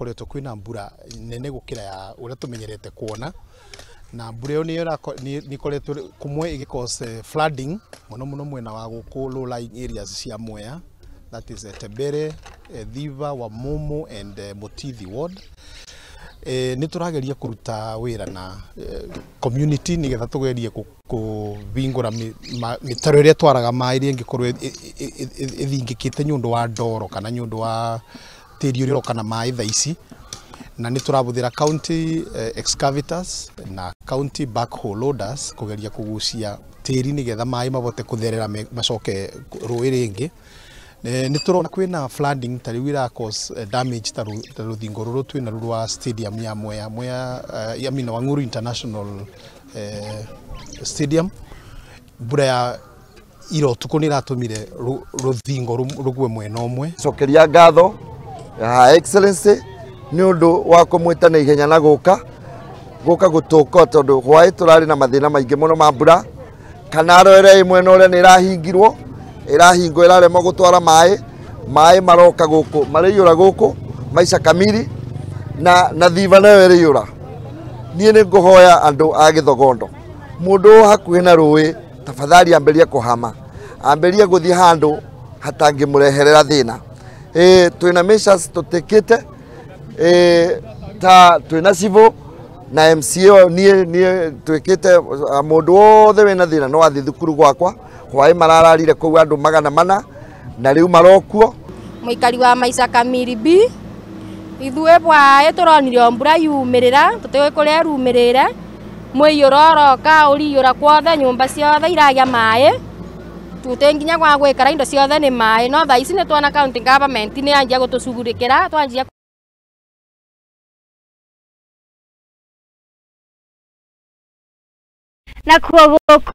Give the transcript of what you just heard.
gukoretwo kwina mbura nene gukira ya uria tumenyerete kuona na mbura iyo ni ikoretwo kumwe igicause flooding muno muno mwena wa guku low lying areas cia Mwea, that is Tebere, Thiva, Wamumu and Mutithi ward. Nĩ tũrageria kũruta wĩra na community nĩgetha tũgerie kũhingũra mĩtaro ĩrĩa twaraga maĩ ĩrĩa ĩngĩkorwo ĩthingĩkĩte nĩ ũndũ wa ndoro kana nĩ ũndũ wa tĩri ũrĩa ũroka na maĩ thaa ici, na nĩ tũrahũthĩra county excavators na county backhoe loaders kũgeria kũgucia tĩri nĩgetha maĩ mabote kũtherera macoke rũĩ rĩngĩ. Nĩ tũrona kwĩna flooding ta rĩu ira cause damage ta rũthingo rũrũ twĩna rũrũ rwa stadium ya Mwea, Mwea I mean Wang'uru International Stadium. Mbura ya ira ũtukũ nĩ ĩratũmire rũthingo rũgwe mwena ũmwe. Cokeria ngatho ya Excellency nĩ ũndũ wa kũmwĩta na ihenya na gũka gũtũka tondũ hwaĩ tũrarĩ na mathĩna maingĩ mũno ma mbura. Kanaro ĩrĩa ĩ mwena ũrĩa nĩ ĩrahingirwo, ĩrahingwo ĩraremwo gũtwara maĩ, maĩ maroka gũkũ marĩiyũra gũkũ maica kamiri na Thiva nayo ĩrĩiyũra. Niĩ nĩ ngũhoya andũ a Gĩthogondo, mũndũ hakuhĩ na rũĩ tafadhali ambĩrĩrie kũhama, ambĩrĩrie gũthiĩ handũ hatangĩmũreherera thĩna. Twĩna measures tũtĩkĩte, ta twĩna civil na MCA, niĩ twĩkĩte mũndũ wothe wĩna thĩna no athiĩ thukuru gwakwa. Hwaĩ marararire kũu andũ 400 na rĩu marokuo. Mũikari wa maica kamiri B, ithuĩ bwaĩ tũronire mbura yumĩrĩra, tũtiũĩ kũrĩa ĩrumĩrĩre, mũiyũro ũroka ũriyũra kwothe, nyũmba ciothe iragĩa maĩ, tũtĩ nginya gwa gwĩkara indo ciothe nĩ maĩ. No thaa ici nĩ tuona county government nĩ yanjia gũtũcugurĩkĩra, twanjia na kuo gũkũ